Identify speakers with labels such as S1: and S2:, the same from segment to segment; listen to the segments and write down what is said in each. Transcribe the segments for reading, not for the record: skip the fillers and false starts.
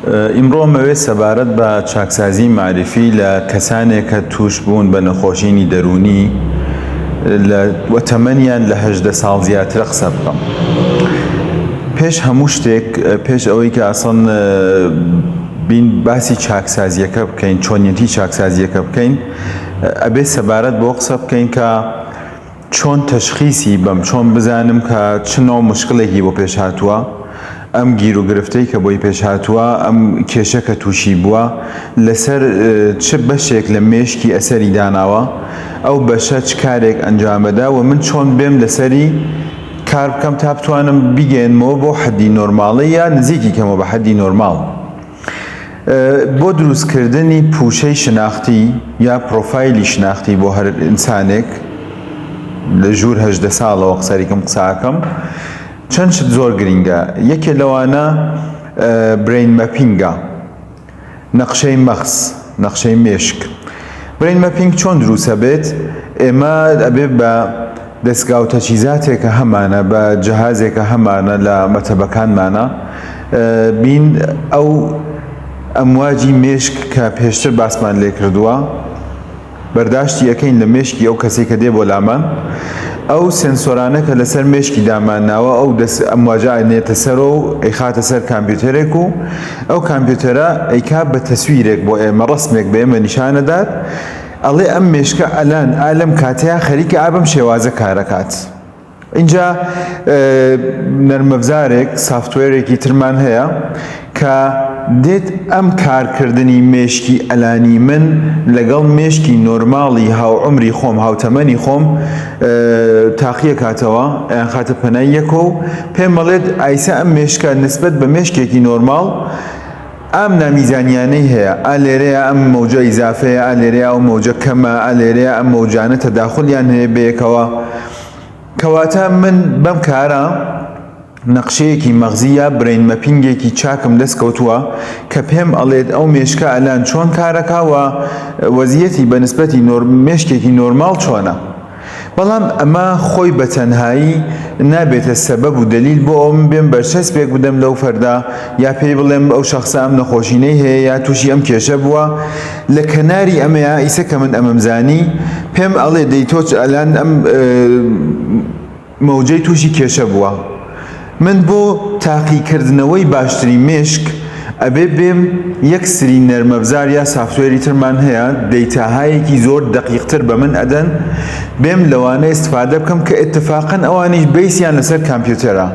S1: ئیمڕۆ ئەمەوێ سەبارەت بە چاکسازی مەعریفی لە کەسانێک کە تووش بوون بە نەخۆشینی دەروونی لە و تەمەنیان لە 18 ساڵ زیاترە قسە بکەم. پێش هەموو شتێک پێش ئەوەی کە ئەسڵەن بین باسی چاکسازیەکە بکەین چۆنیەتی چاکسازیەکە بکەین ئەبێ سەبارەت بۆ قسە بکەین کە چۆن تەشخیسی بەم؟ چۆن بزانم کە چ نوع موشکڵێکی بۆ پێش هاتووە؟ ئەم گیروگرفتەی کە بۆی پێش هاتووە، ئەم کێشە کە تووشی بووە، لەسەر چ بەشێک لە مێشکی ئەسەری داناوە؟ ئەو بەشە چ کارێک ئەنجامەدا و من چۆن بێم لەسەری کار بکەم تا بتوانم بیگەیەنمەوە بۆ حەدی نۆرماڵی یا نزیکی کەمەوە بە حەدی نۆرماڵ؟ بۆ دروستکردنی پووشەی شناختی یا پرۆفایلی شناختی بۆ هەر ئینسانێک لە ژوور 18 ساڵەوە قسەریکم قساکەم چەند شت زۆر گرینگە یەکێ لەوانە brain mapping ە نەقشەی مەغز نەقشەی مێشک brain mapping چۆن دروسە بێت ئێمە ئەبێ بە دەسگا و تەجهیزاتێکە هەمانە بە جەهازێکە هەمانە لە مەتەبەکانمانە بین ئەو ئەمواجی مێشک کە پێشتر باسمان لێ کردووە بەرداشتی ئەکەین لە مێشکی ئەو کەسێک کە دێ بۆ لامان ئەو سنسۆرانە کە لەسەر مێشکی دامان ناوە ئەو دەست ئەمواجە ئەنێتە سەرۆ و ئەیخاتە سەر کامپیوتەرێک و ئەو کامپیوتەرە ئەیکا بە تەسویرێک بۆ ئێمە ڕسمێک بە ئێمە نیشانەدات ئەڵێ ئەم مێشکە ئەلان ئا لەم کاتەیا خەریکە ئا بەم شێوازە کارەکات. ئینجا نەرمەفزارێک software ێکی ترمان هەیە کە دێت ئەم کارکردنی مێشکی ئەلانی من لەگەڵ مێشکی نۆرماڵی هاوعومری خۆم هاوتەمەنی خۆم تاقیەکاتەوە ئەیانخاتە پەنای یەکۆ و پێم ئەڵێت ئایسا ئەم مێشکە نسبەت بە مێشکێکی نۆرماڵ ئەم نامیزانیانەی هەیە، ئا لێرەیا ئەم مەوجە ئیزافەیە، ئا لێرەیا ئەو مەوجە کەمە، ئا لێرەیا ئەم مەوجانە تەداخولیان هەیە بەیەکەوە. کەواتە من بەم کارە نەقشەیەکی مەغزی یا brain mapping ێکی چاکم دەست کەوتووە کە پێم ئەڵێت ئەو مێشکە ئەلان چۆن کارەکا و وەزیەتی بە نسبەتی مێشکێکی نۆرماڵ چۆنە. بەڵام ئەمە خۆی بە تەنهایی نابێتە سەبەب و دەلیل بۆ ئەوە من بێم بەرچەسپێک بدەم لەو فەردە یا پێی بڵێم ئەو شەخسە ئەم نەخۆشینەی هەیە یا تووشی ئەم کێشە بووە لە کەناری ئەمەیە ئیسە کە من ئەمەم زانی پێم ئەڵێ دەی تۆ ئەلان ئەم مەوجەی تووشی کێشە بووە. من بۆ تاقیکردنەوەی باشترین مێشک ئەبێ بێم یەک سری نەرمەفزار یا software ی ترمان هەیە دەیتاهایەکی زۆر دەقیقتر بە من ئەدەن بێم لەوانە ئیستفادە بکەم کە ئیتفاقەن ئەوانیش base یان لەسەر کامپیوتەرە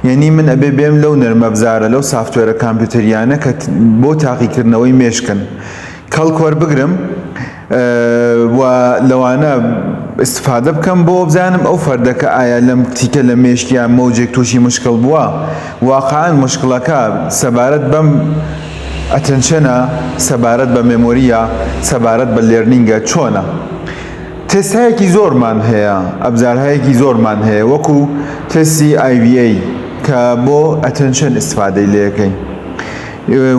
S1: یەنی من ئەبێ بێم لەو نەرمەفزارە لەو software ە کامپیوتەریانە کە بۆ تاقیکردنەوەی مێشکن کەڵک وەربگرم و لەوانە استفادە بکەم بۆ بزانم ئەو فەردەکە ئایا لەم تیکە لە مێشکیا مەوجێک تووشی مشکل بووە واقعا مشکلەکە سەبارەت بەم attention ە سەبارەت بە memory یە سەبارەت بە learning ە چۆنە تێستایەکی زۆرمان هەیە ئەبزارهایەکی زۆرمان هەیە وەکو تێستی IVA کە بۆ attention استفادەی لەکەین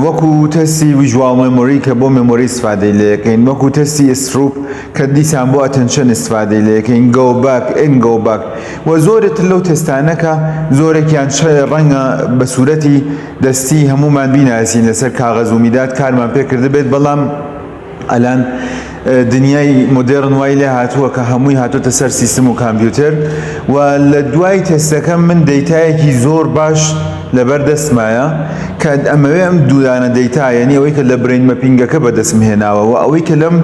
S1: وەکو تەستی visual memory کە بۆ memory استفادەی لێەکەین وەکو تەستی Stroop کە دیسان بۆ attention استفادەی لێەکەین go back N go back و زۆرێتر لەو تێستانە کە زۆرێکیان چ ڕەنگە بە سوورەتی دەستی هەمومان بیناسین لەسەر کاغەز و میداد کارمان پێکردبێت بەڵام ئەلان دنیای مۆدێڕن وای لێ هاتووە کە هەمووی هاتۆتە سەر سیستم و کامپیوتەر و لە دوای تێستەکەم من دەیتایەکی زۆر باش لەبەر دەستمایە کە ئەمەوێ ئەم دوودانە دەیتا یعنی ئەوەی کە لە brain mapping ەکە بەدەستم هێناوە و ئەوەی کە لەم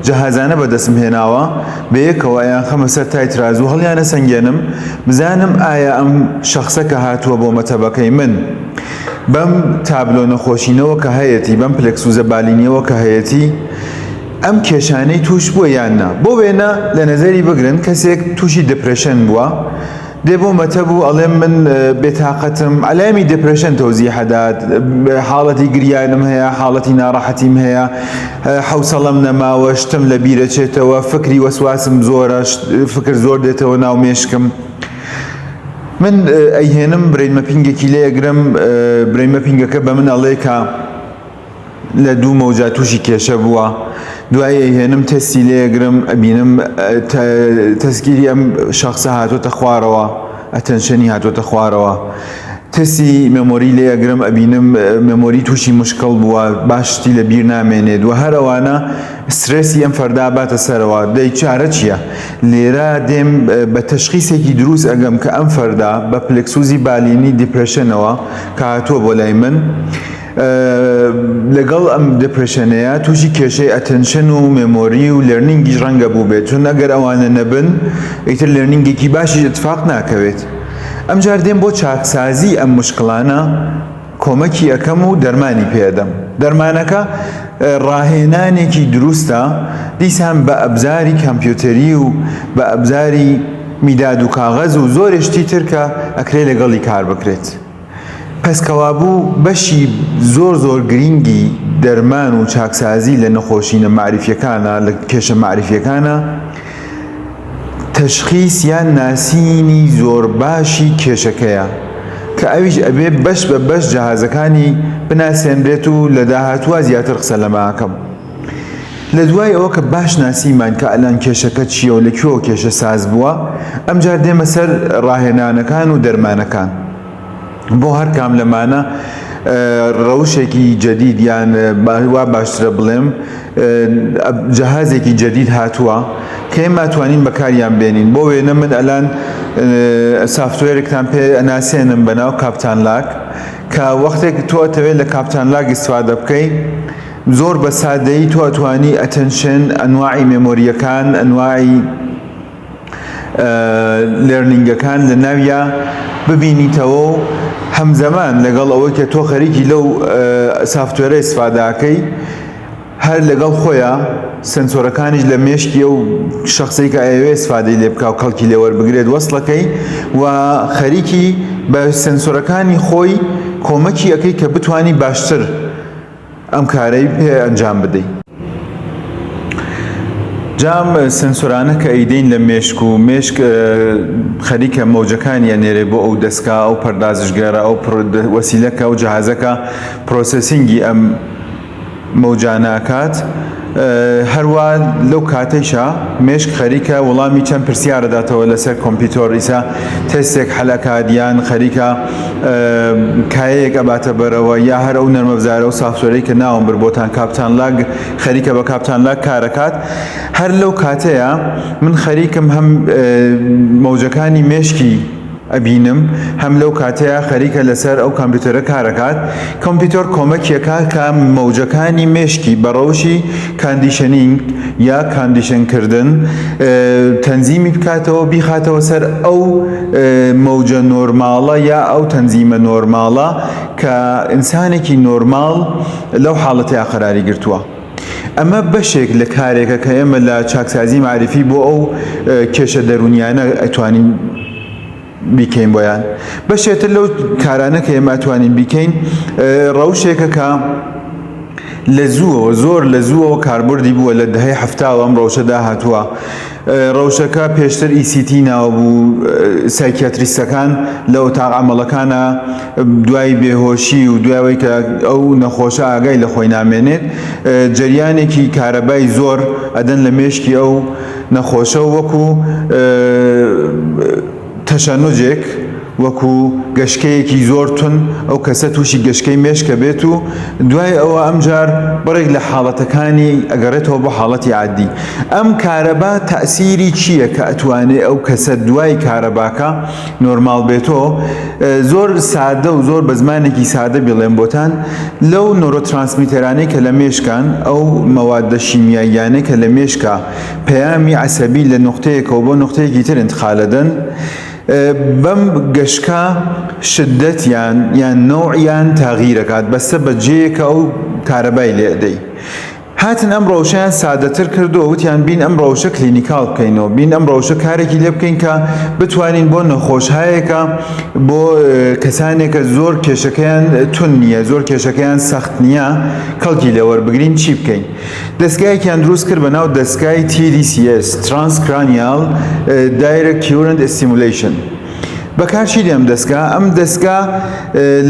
S1: جەهازانە بەدەستم هێناوە بەیەکەوە ئەیان خەمە سەر تای ترازوو هەڵیانە سەنگێنم بزانم ئایا ئەم شەخسە کە هاتووە بۆ مەتەبەکەی من بەم تابلۆ نەخۆشینەوە کە هەیەتی، بەم پلێکسوزە بالینیەوە کە هەیەتی، ئەم کێشانەی تووش بووە یان نا. بۆ وێنە لە نەزەری بگرن کەسێک تووشی depression بووە، دێ بۆ مەتەب و ئەڵێ من بێتاقەتم، عەلایمی depression تەوزیح ئەدات، حاڵەتی گریانم هەیە، حاڵەتی ناڕەحەتیم هەیە، حەوسەڵەم نەماوە، شتم لە بیرەچێتەوە، فکری وەسواسم زۆرە، فکر زۆر دێتەوە ناو مێشکم. من ئەیهێنم brain mapping ێکی لێ ئەگرم brain mapping ەکە بە من ئەڵێ کە لە دوو مەوجا تووشی کێشە بووە دوای ئەیهێنم تەستی لێ ئەگرم ئەبینم تەسکیری ئەم شخصە هاتۆتە خوارەوە attention ی هاتۆتە خوارەوە. تێستی memory لێ ئەگرم ئەبینم memory تووشی مشکڵ بووە باش شتی لە بیر نامێنێت و هەر ئەوانە سترێسی ئەم فەردا باتە سەرەوە دەی چارە چییە؟ لێرە دێم بە تەشخیسێکی دروست ئەگەم کە ئەم فەردە بە پلێکسوزی بالینی depression ەوە کە هاتووە بۆ لای من لەگەڵ ئەم depression ەیە تووشی کێشەی attention و memory و learning یش ڕەنگە بووبێت چون ئەگەر ئەوانە نەبن ئیتر learning ێکی باشیش اتفاق ناکەوێت ئەمجار دێم بۆ چاکسازی ئەم مشکڵانە کۆمەکی ئەکەم و دەرمانی پێ ئەدەم. دەرمانەکە ڕاهێنانێکی دروستە، دیسان بە ئەبزاری کامپیوتەری و بە ئەبزاری میداد و کاغەز و زۆرێ شتی تر کە ئەکرێ لەگەڵی کار بکرێت. پەس کەوابوو بەشی زۆر زۆر گرینگی دەرمان و چاکسازی لە نەخۆشینە مەعریفیەکانە، لە کێشە مەعریفیەکانە، تەشخیس یان ناسینی زۆر باشی کێشەکەیە کە ئەویش ئەبێ بەش بە بەش جەهازەکانی بناسێنرێت و لە داهاتووا زیاتر قسە لەمە ئەکەم. لە دوای ئەوە کە باش ناسیمان کە ئەلان کێشەکە چییە و لە کوێوە کێشە ساز بووە ئەمجار دێمە سەر ڕاهێنانەکان و دەرمانەکان. بۆ هەر کام لەمانە ڕەوشێکی جەدید یان وا باشترە بڵێم جەهازێکی جەدید هاتووە کە ئێمە توانین بەکاریان بێنین بۆ وێنە من ئەلان software ێکتان پێ ئەناسێنم بە ناو کاپتان لاک کە وەختێک تۆ ئەتەوێت لە کاپتان لاک ئیستفادە بکەی زۆر بە سادەیی تۆ ئەتوانی attention ئەنواعی memory یەکان ئەنواعی learning ەکان لە ناویا ببینیتەوە و هەمزەمان لەگەڵ ئەوەی کە تۆ خەریکی لەو software ە ئیسفاداکەی هەر لەگەڵ خۆیان sensor ەکانیش لە مێشکی ئەو شخصی کە ئەیەوێ ئیسفادەی لێ بکا و کەڵکی لێ وەربگرێت وەسڵەکەی و خەریکی بە sensor ەکانی خۆی کۆمەکی ئەەکەی کە بتانی باشتر ئەم کارەی پێ ئەنجام بدەی. جا ئەم sensor انە کە ئەیدەین لە مێشک و مێشک خەریکە مەوجەکانی ئەنێرێ بۆ ئەو دەستگا ئەو پەردازشگەرە ئەو وەسیلەکە ئەو جهازەکە processing ی ئەم مەوجانە ئەکات هەروا لەو کاتەیشا مێشک خەریکە وەڵامی چەند پرسیارە داتەوە لەسەر کۆمپیوتۆر ئیسا تێستێک حەل ئەکات یان خەریکە کایەیەک ئەباتە بەرەوە یا هەر ئەو نەرمەفزارە و software ەی کە ناوم بر بۆتان کاپتان لاگ خەریکە بە کاپتان لاگ کارەکات هەر لەو کاتەیە من خەریکم هەم مەوجەکانی مێشکی ئەبینم هەم لەو کاتەیا خەریکە لەسەر ئەو کامپیوتەرە کارەکات کۆمپیوتۆر کۆمەکیەکا کە مەوجەکانی مێشکی بە ڕەوشی conditioning یا condition کردن تەنزیمی بکاتەوە بیخاتەوە سەر ئەو مەوجە normal ە یا ئەو تەنزیمە normal ە کە ئینسانێکی normal لەو حاڵەتەیا قەراری گرتووە. ئەمە بەشێک لە کارێکە کە ئێمە لە چاکسازی مەعریفی بۆ ئەو کێشە دەروونیانە ئەتوانین بیکەین بۆیان. بەشێتر لەو کارانە کە ئێمە ئەتوانین بیکەین ڕەوشێکە کە لە زووەوە زۆر لە زووەوە کاربردی بووە لە دەهەی حەفتاوە ئەم ڕەوشەدا هاتووە. ڕەوشەکە پێشتر ECT ناوە بوو psychiatrist ەکان لە ئۆتاق عەمەڵەکانە دوای بێهۆشی و دوای کە ئەو نەخۆشە ئاگای لە خۆی نامێنێت جەریانێکی کارەبای زۆر ئەدەن لە مێشکی ئەو نەخۆشە وەکو تەشەنوجێک وەکو گەشکەیەکی زۆر تون ئەو کەسە تووشی گەشکەی مێشکە بێت و دوای ئەوە ئەمجار بڕێک لە حاڵەتەکانی ئەگەڕێتەوە بۆ حاڵەتی عادی. ئەم کارەبا تەئسیری چییە کە ئەتوانێ ئەو کەسە دوای کارەباکە نۆرماڵ بێتۆ؟ زۆر سادە و زۆر بە زمانێکی سادە بیڵێم بۆتان لەو neurotransmitter انەی کە لە مێشکان ئەو مەوادە شیمیاییانەی کە لە مێشکا پەیامی عەسەبی لە نوقتەیەکەوە بۆ نوقتەیەکی تر انتقالەدەن بەم گەشکە شدەتیان یان نەوعیان تاغیرەکات بەستە بە جێیەکە ئەو کارەبای لێ ئەدەی. هاتن ئەم ڕەوشەیان سادەتر کردو وتیان بین ئەم ڕەوشە clinical بکەینەوە بین ئەم ڕەوشە کارێکی لێ بکەین کە بتوانین بۆ نەخۆشهایەکە بۆ کەسانێکە زۆر کێشەکەیان تون نییە زۆر کێشەکەیان سەخت نییە کەڵکی لێوەربگرین چی بکەین دەستگایەکیان دروست کرد بە ناو دەستگای TDCS Transcranial Direct Current Stimulation بەکار چی دێم دەستگا ئەم دەستگا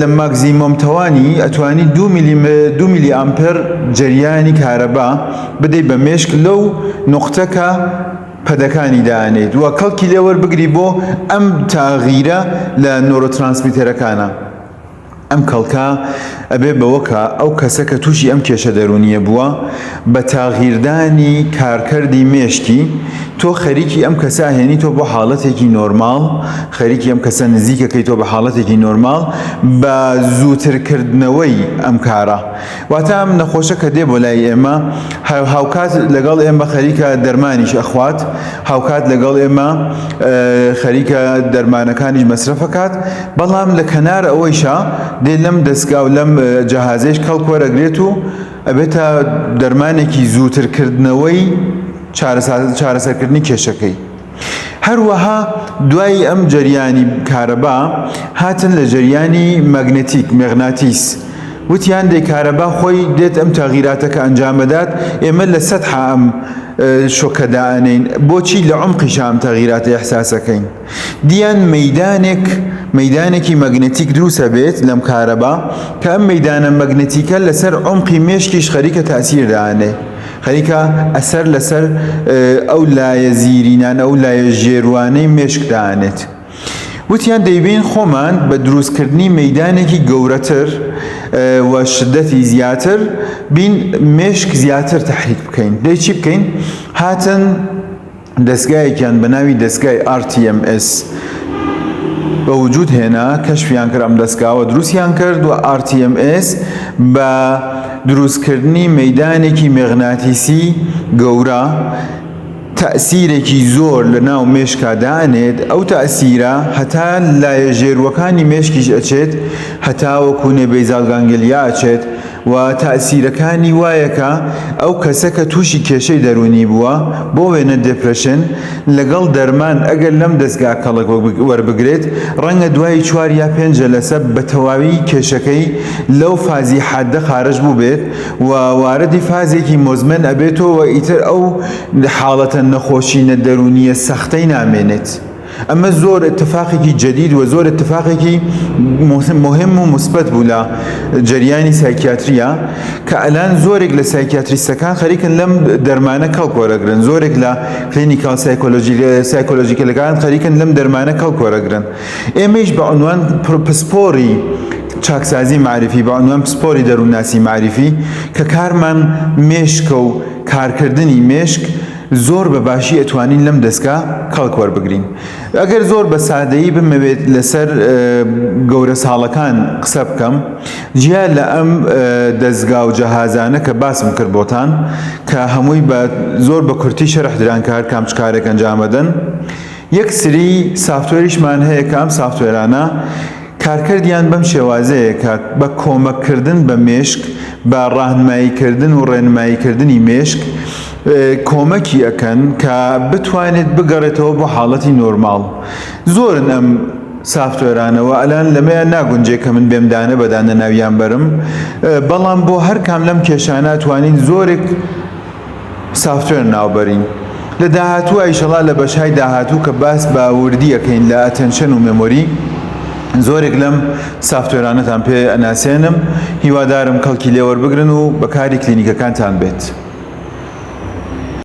S1: لە maximum تەوانی ئەتوانی دو میلی ئامپەر جەریانی کارەبا بدەی بە مێشک لەو نقطەکە پەدەکانی دانێت و کەڵکی لێوەربگری بۆ ئەم تاغیرە لە neurotransmitter ەکانە. ئەم کەڵکە ئەبێ بەوە کە ئەو کەسە کە تووشی ئەم کێشە دەروونییە بووە بە تاغیردانی کارکردی مێشکی تۆ خەریکی ئەم کەسە ئەهێنیتەوە بۆ حاڵەتێکی نۆرماڵ، خەریکی ئەم کەسە نزیکەکەیتەوە بە حاڵەتێکی نۆرماڵ بە زووترکردنەوەی ئەم کارە. واتە ئەم نەخۆشە کە دێ بۆ لای ئێمە هاوکات لەگەڵ ئێمە خەریکە دەرمانیش ئەخوات، هاوکات لەگەڵ ئێمە خەریکە دەرمانەکانیش مەسرەفەکات، بەڵام لە کەنار ئەوەیشا دێ لەم دەستگا و لەم جەهازەیش کەڵک وەرەگرێت و ئەبێتە دەرمانێکی زووترکردنەوەی چارەسەرکردنی کێشەکەی. هەروەها دوای ئەم جەریانی کارەبا هاتن لە جەریانی مەگنەتیک، مێغناتیس، وتیان دەی کارەبا خۆی دێت ئەم تەغیراتە کە ئەنجامەدات ئێمە لە سەتحا ئەم شۆکە دائەنێین بۆچی لە عومقیشا ئەم تەغیراتە ئیحساسەکەین؟ دیان مەیدانێک مەیدانێکی مەگنەتیک دروست ئەبێت لەم کارەبا کە ئەم مەیدانە مەگنەتیکە لەسەر عومقی مێشکیش خەریکە تاسیر دانێ خەریکە ئەسەر لەسەر ئەو لایە زیرینان ئەو لایە ژێروانەی مێشک دانێت. وتیان دەیبین خۆمان بە دروستکردنی مەیدانێکی گەورەتر و شدەتی زیاتر بین مێشک زیاتر تحریک بکەین دەی چی بکەین هاتن دەزگایەکیان بە ناوی دەزگای RTMS بە وجود هێنا، کەشفیان کرد ئەم دەزگاوە دروستیان کرد و RTMS بە دروستکردنی مەیدانێکی مێغناتیسی گەورە تەئسیرێکی زۆر لە ناو مێشکا دانێت، ئەو تەئسیرە هەتا لایە ژێروەکانی مێشکیش ئەچێت هەتاوەکو نێ basal ganglia ئەچێت، و تەئسیرەکانی وایە کە ئەو کەسە کە تووشی کێشەی دەروونی بووە بۆ وێنە depression لەگەڵ دەرمان ئەگەر لەم دەزگا کەڵک وەربگرێت ڕەنگە دوای چوار یا پێنج جەلەسە بە تەواوی کێشەکەی لەو فازی حادە خارج بووبێت و واردی فازێکی مزمن ئەبێتەوە و ئیتر ئەو حاڵەتە نەخۆشینە دەروونیە سەختەی نامێنێت. ئەمە زۆر اتفاقێکی جدید و زۆر اتفاقێکی مهم و مثبت بوو لە جەریانی سایکیاتریە کە ئەلان زۆرێک لە psychiatrist ەکان خەریکن لەم دەرمانە کەڵک وەرەگرن زۆرێک لە clinical psychological ەکان خەریکن لەم دەرمانە کەڵک وەرەگرن ئێمەیش بە عنوان پسپۆری چاکسازی معرفی بە عنوان پسپۆری دەروونناسی معرفی کە کارمان مێشکە و کارکردنی مێشک زۆر بە باشی ئەتوانین لەم دەستگا کەڵک وەربگرین. ئەگەر زۆر بە سادەیی بمەوێت لەسەر گەورە ساڵەکان قسە بکەم، جیا لە ئەم دەستگا و جەهازانە کە باسم کرد بۆتان کە هەمووی بە زۆر بە کورتی شەرح دران کە هەر کام چ کارێک ئەنجامەدەن، یەک سری software یشمان هەیە کە ئەم software انە کارکردیان بەم شێوازەیە کە بە کۆمەک کردن بە مێشک، بە ڕاهنمایی کردن و ڕێنمایی کردنی مێشک کۆمەکی ئەکەن کە بتوانێت بگەڕێتەوە بۆ حاڵەتی نۆرماڵ. زۆرن ئەم software انە و ئەلان لەمەیان ناگونجێ کە من بێم دانە بە دانە ناویان بەرم، بەڵام بۆ هەر کام لەم کێشانە ئەتوانین زۆرێک software ناوبەرین لە داهاتوو ئیشەڵا لە بەشهای داهاتوو کە باس بە وردی ئەکەین لە attention و memory زۆرێک لەم software انەتان پێ ئەناسێنم هیوادارم کەڵکی لێوەربگرن و بەکاری کلینیکەکانتان بێت.